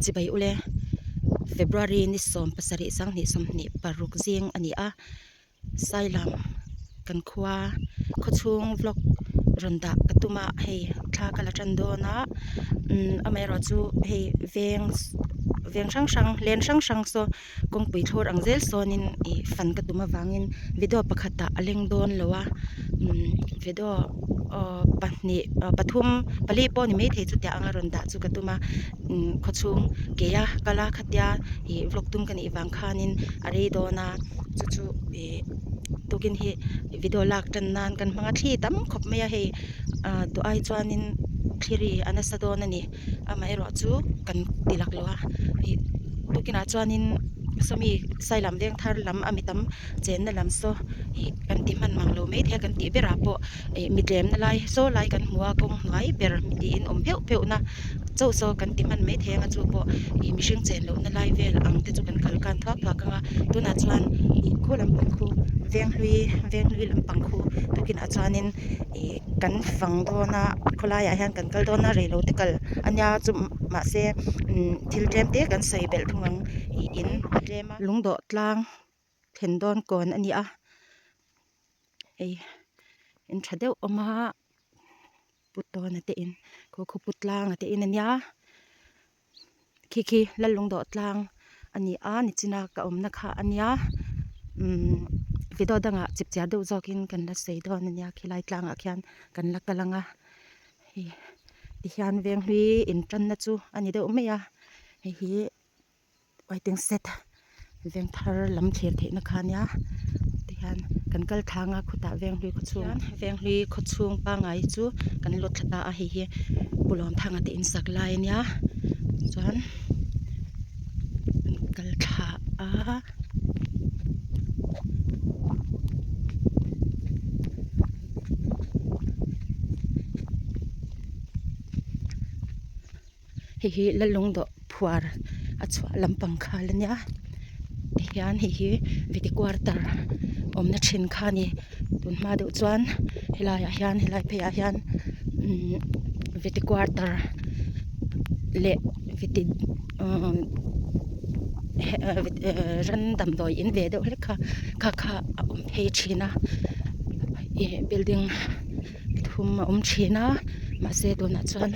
Chibai ule February ni 17 2026 zing a ni a, Sailam kan khua khawchhung vlog rawn dah ka tum a hei thla ka la tan dawn a umm amaherawhchu hei veng veng hrang hrang len hrang hrang saw kawngpui thlawr ang zel sawnin ih fan ka tum avangin video pakhatah a leng dawn lo a umm video aw pahnih aw pathum pali pawh ni maithei chutia anga rawn dah chu ka tum a umm khawchhung keia kal a khatia ih vlog tum ka nih vang khanin a rei dawn a chu chu ih tukin hi video lak tan nan kan hmang a thli tam khawp mai a hei ah duh ai chuanin thli ri a nasa dawn a ni. Amaherawhchu kan ti lak lo a ih tukinah chuanin sawmi Sailam veng thar lam a mi tam chenna lam saw ih kan ti hman mang lo maithei a kan tih berah pawh ih mi tlemna lai saw lai kan hmu a kawng hnuai ber tiin awm pheuh pheuh na chauh saw kan ti hman maithei anga chu pawh ih mihring chen lohna lai vel ang te chu kan kal kan thuak thuak ang a tunah chuan ih khu lampang khu venghlui venghlui lampang khu tukinah chuanin ih kan fang dawn a khawlaiah hian kan kal dawn a reilo te kal a nia chu mahse umm thil tlem te kan sawi belh thung ang ih in a tlem a lungdawh tlang thlen dawn kawn a ni a hei in tha deuh awm a pu tawn a te in khaw khaw pu tlang a te in a nia khi khi lal lungdawh tlang a ni a nichina ka awmna kha a nia umm video dangah chip chiar deuh zawkin kan la sawi dawn a nia khilai tlangah khian kan la kal ang a hei tihian venghlui intanna chu a ni deuh mai a hei hi waiting shed veng thar lam thlir theihna kha ania tihian kan kal thlang a khutah venghlui khawchhung venghlui khawchhung pangngai chu kan lut thla ta a hei hi Pu Lawmthanga te in sak lai ania chuan kan kal thla a. Hei hi Lalungdawh phuar a chhuah lampang khal a nia tihian hei hi viti quarter awmna thin kha a ni tun hma deuh chuan helaiah hian helai pheiah hian umm viti quarter leh viti umm ran damdawi in ve deuh hlek kha kha kha a awm phei thin a ih building thum a awm thin a mahse tunah chuan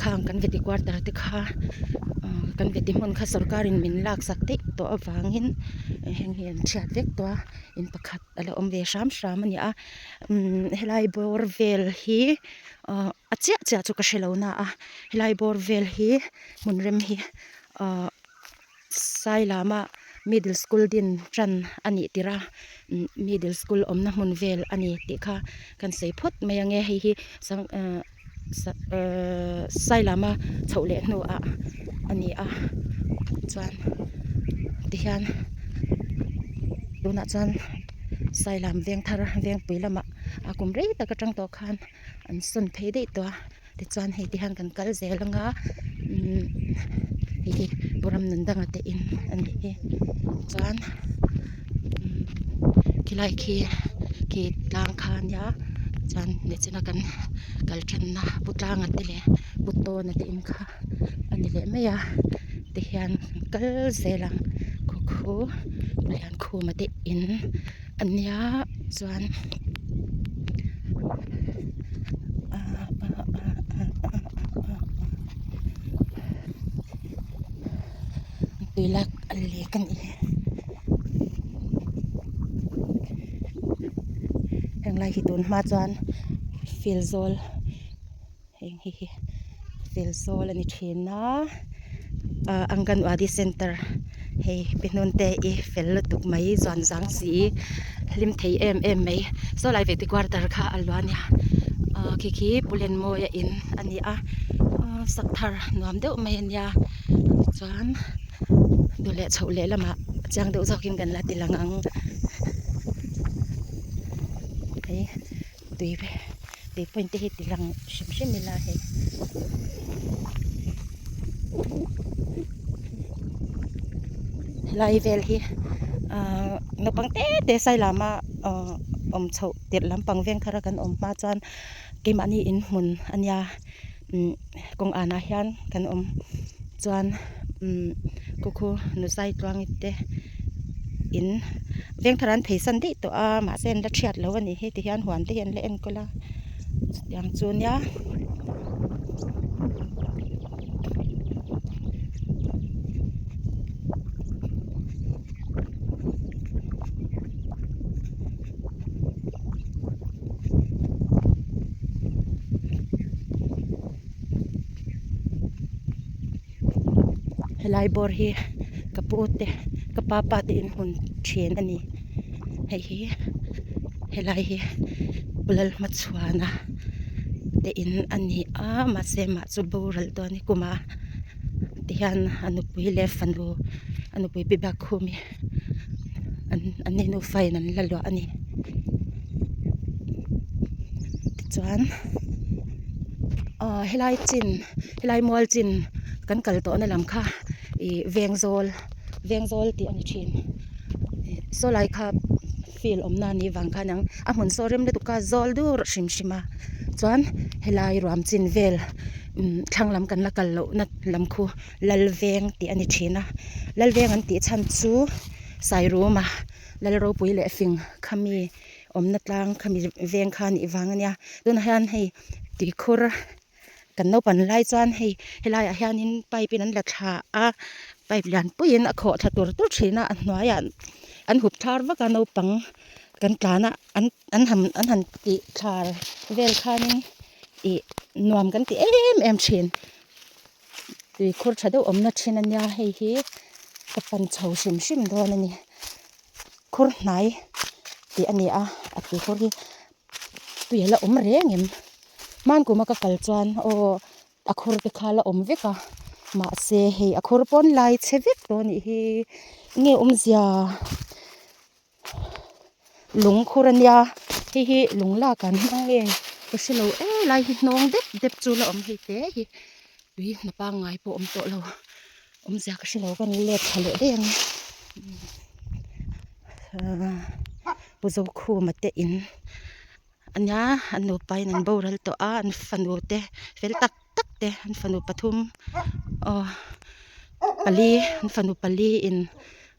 khang kan veti quarter te kha ah kan veti hmun kha sorkar in min lak sak daih tawh avangin heng hi an chhiat vek tawh a in pakhat a la awm ve hram hram a ni a umm helai bawr vel hi ah a chiah chiah chu ka hre lo na a helai bawr vel hi hmun rem hi ah. Sailama middle school din tan a nih tirh a middle school awmna hmun vel a ni tih kha kan sawi phawt mai ang e hei hi Sailama chhoh leh hnuah a ni a chuan tihian tunah chuan Sailam veng thar vengpui lamah a kum rei tak atang tawh khan an sawn phei daih tawh a. Tichuan hei te hian kan kal zel anga umm hei hi pu ram nun danga te in a nih hi chuan umm khilai khi khi tlang kha a nia chuan nichina kan kal thenna pu tlanga te leh pu tawna te in kha a ni leh mai a tihian kan kal zel ang khaw khu Liankhuma te in a nia chuan tui lak a lek a ni heng lai hi tun hma chuan field zawl heng hi hi field zawl a ni thin a ah anganwadi center hei pi hnun te i fel lutuk mai zuan zang si hlim thei em em mai saw lai veti quarter kha a luah a nia ah khi khi pu lenmawia in a ni a ah sak thar nuam deuh mai a nia chuan duh leh chhoh leh lamah chiang deuh zawkin kan la ti lang ang hei. Tui tui point te hi ti lang hrim hrim ila hei. Helai vel hi ahh naupang te te sailama ahh awm chhoh tirh lampang veng thara kan awm hma chuan keimahni inhmun a nia umm kawng anah hian kan awm chuan. Umm khu khu nu zai tluangi te in veng thar an phei san daih tawh a mahse an la thiat lo a nih hi ti hian huan te hi an la enkawl a chutiang chu nia. Helai bawr hi ka pu te ka pa pa te inhmun thin a ni hei hi helai hi pu Lalhmachhuana te in a ni a mahse mah chu boral tawh a ni kum ah tihian a nupui leh fanu a nupui pi Biakkhumi an an ni nufa in an la luah a ni tichuan aw helai chin helai mual chin kan kal tawhna lam kha ih veng zawl veng zawl tih a ni thin saw lai kha field awmna a nih vang khan ang a hmun saw rem lutuk a zawl dur hrim hrim a chuan helai ruam chin vel umm thlang lam kan la kal lohna lam khu Lalveng tih a ni thin a Lalveng an tih chhan chu Sairuma Lalropui leh fing khami awmna tlang khami veng kha a nih vang a nia tunah hian hei tuikhur kan naupang lai chuan hei helaiah hianin pipe in an la thla a pipe lian puiin a khawh thla tur tur thin a a hnuaiah an hup thar vak a naupang kan tlan a an an han an han tih thlar vel khanin ih nuam kan ti em em thin. Tuikhur tha deuh awmna thin a nia hei hi ka pan chho hrim hrim dawn a ni khur hnai tih a ni a a tuikhur hi tui a la awm reng em hman kuma ka kal chuan aw a khur te kha a la awm vek a mahse hei a khur pawn lai chhe vek tawh a nih hi enge awmzia. Lung khur a nia hei hi lung lak an hmang nge ka hre lo e lai hi hnawng dep dep chu la awm hei te hi tui hna pangngai pawh awm tawh lo awmzia ka hre lo ka ni let thla leh daih ang Pu Zokhuma te in a nia an nupa in an boral tawh a an fanu te fel tak tak te an fanu pathum aw pali an fanu pali in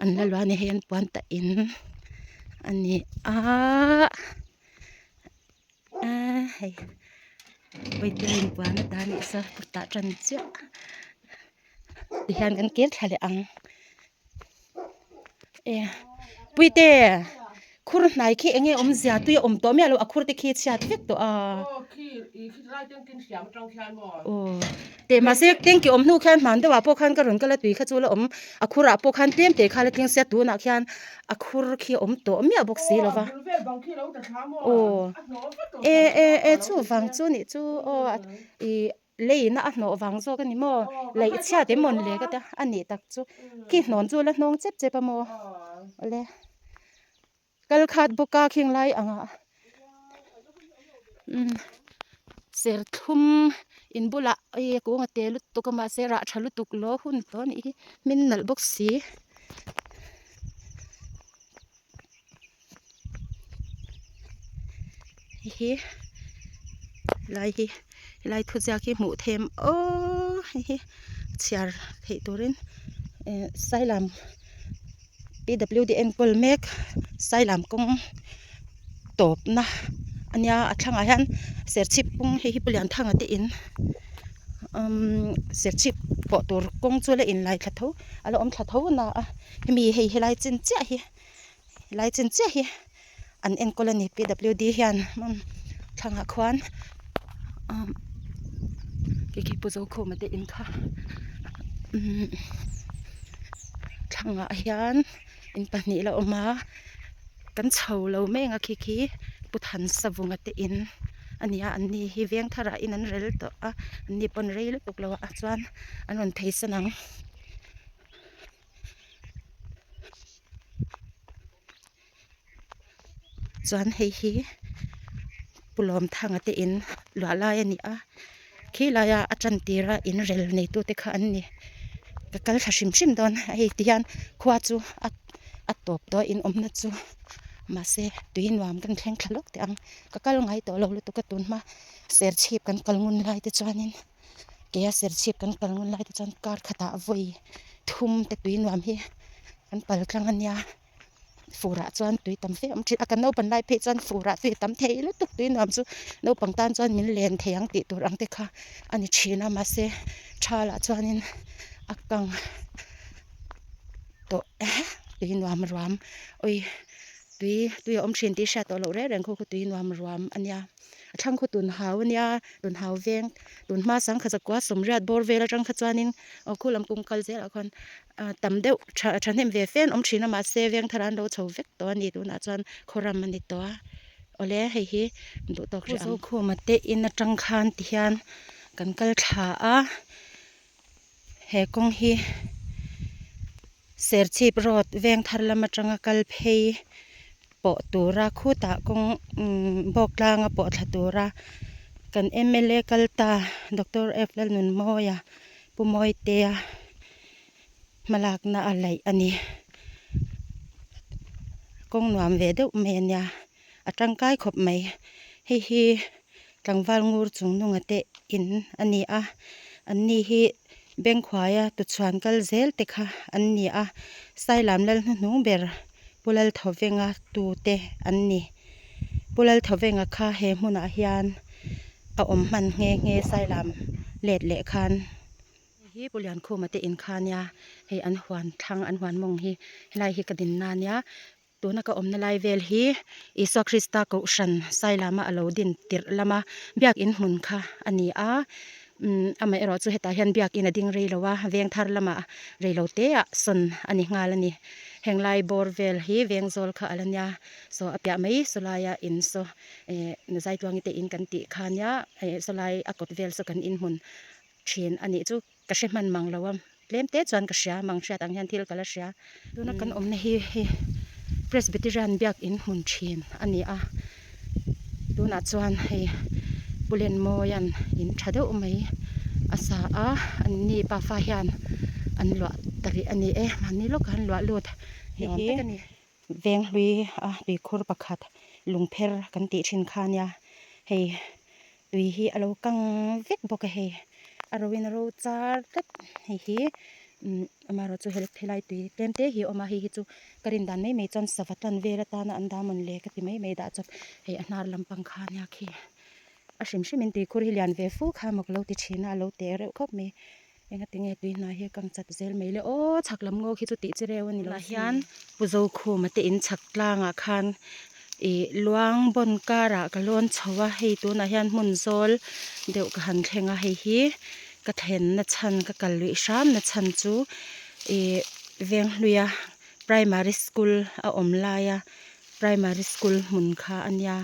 an la luah a ni hei an puan tah in a ni a a hei pawite in puan a tah a nih saw tah tan chiah tihian kan kir thla leh ang. E puite khur hnai khi enge awmzia tui a awm tawh miah lo a khur te khi chhiat vek tawh a aw teh mahse tanki awm hnu khian hman deuhah pawh khan ka rawn kal a tui kha chu la awm a khurah pawh khan tlem te kha la tling sia tunah khian a khur khi a awm tawh miah bawk si lo va aw e e e chuvang chu nih chu aw ih. Leina a hnawh vang zawk a ni maw? Laih chhiat em mawn le ka tia a nih tak chu. Khi hnawn chu la hnawng chep chep a maw? Awle. Kal khat bawk a khing lai angah umm serthlum in bulah hei a kung a te lutuk a mahse rah tha lutuk lo hun tawh a nih hi hmin nalh bawk si. Hei hi helai hi helai thuziak hi hmuh them aww hei hi chhiar theih turin ehh sailam PWD enkawl mek sailam kawng tawpna a nia a thlangah hian serchhip kawng hei hi pu Lianthanga te in umm serchhip pawh tur kawng chu a la inlai thla tho a la awm thla tho na a hemi hei helai chin chiah hi. Helai chin chiah hi an enkawl a ni PWD hian thlangah khuan khi khi Pu Zokhuma te in kha thlangah hian in pahnih la awm a kan chho lo mai ang a khi khi Pu Thansavunga te in a ni a an ni hi veng tharah in an rel tawh a an ni pawn rei lutuk lo ah chuan an rawn phei san ang. Chuan hei hi Pu Lawmthanga te in luah lai a ni a khi laia a tan tira in rel neitu te kha an ni ka kal thla hrim hrim dawn a hei ti hian khua chu a a tawp tawh a in awmna chu mahse tui nuam kan thleng thla lawk teh ang ka kal ngai tawh lo lutuk a tun hma serchhip kan kal ngun lai te chuanin. Keia serchhip kan kal ngun lai te chuan kar khatah vawi. thum te tui nuam hi kan pal tlang a nia furah chuan tui tam fe a awm thin a kan naupang lai phei chuan furah tui a tam thei lutuk tui nuam chu naupang tan chuan min len thei ang tih tur ang te kha a ni thin a mahse thalah chuanin a kang tawh tui nuam ruam awi tui tui a awm thin tih hriat tawh loh reng reng khaw khaw tui nuam ruam a nia a thlang khaw tun hau a nia tun hau veng tun hma sangkhat zakua sawmriat bawr vel atang kha chuanin aw khu lam kawng kal zelah khuan ah tam deuh tha thahnem ve fe an awm thin a mahse veng thar an lo chho vek tawh a ni tunah chuan khawram a ni tawh a awle hei hi duh tawk rih ang. Zokhuma te in atang khan ti hian kan kal thla a he kawng hi Serchhip road veng thar lam atanga kal phei pawh tura khutah kawng umm bawk tlanga pawh thla tura kan mla kal ta Doctor F Lalnunmawia Pu Mawitea hmalakna a laih a ni. Kawng nuam ve deuh mai a nia a tangkai khawp mai. Hei hi tlangval ngur chung nunga te in a ni a an ni hi Bengkhuaia tuchhuan kal zel te kha an ni a Sailam lal hnuhnung ber Pu Lalthavenga tu te an ni. Pu Lalthavenga kha he hmunah hian a awm hman nghe nghe Sailam let leh khan. Hei hi Pu Liankhuma te in kha nia hei an huan thlang an huan mawng hi helai hi ka dinna nia tuna ka awmna lai vel hi Isua Krista kohhran Sailama a lo din tirh lama biakin hmun kha a ni a umm amaherawh chu hetah hian biakin a ding rei lo a veng thar lamah rei lo te ah sawn a ni nghal a ni heng lai bawr vel hi veng zawl kha a la nia saw a piah mai saw laia in saw eh zaitluangi te in kan tih kha nia eh saw lai a kawt vel saw kan inhmun thin a nih chu ka hre hman mang lo a tlem te chuan ka hria mang hriat ang hian thil ka la hria tuna kan awmna hi hei Presbyterian biakin hmun thin a ni a tunah chuan hei Pu Lenmawia'n in tha deuh mai a sa a an ni pafa hian an luah ta rih a ni e mahni lawkah an luah lut nuam tak a ni. Venghlui a tuikhur pakhat lungpher kan tih thin kha nia hei. Tui hi a lo kang vek bawk a hei a ro in a ro char tlat hei hi umm amaherawh chu helai tui tlem te hi a awm a hei hi chu ka rin dan mai mai chuan sava tlan vel atana an dah mawn le ka ti mai mai dah chawp hei a hnar lampang kha ania khi a hrim hrim in tuikhur hi lian ve fu kha maw ka lo ti thin a a lo te reuh khawp mai engati nge tui hnai hi a kang chat zel mai le aw chhak lam ngaw khi chu tih chi reu a ni lo hian Pu Zokhuma te in chhak tlangah khan ih luang bawn karah ka lawn chho a hei tunah hian hmun zawl deuh ka han thleng a hei hi ka thlen na chhan ka kal luih hram na chhan chu ih Venghluia primary school a awm laia primary school hmun kha a nia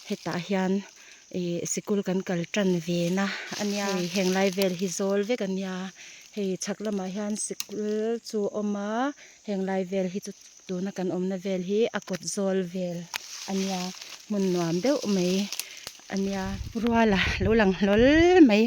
hetah hian ih sikul kan kal tan ve na a nia hei heng lai vel hi zawl vek a nia hei chhak lamah hian sikul chu a awm a heng lai vel hi chu tuna kan awmna vel hi a kawt zawl vel a nia hmun nuam deuh mai a nia ruala lo lang hlawl mai.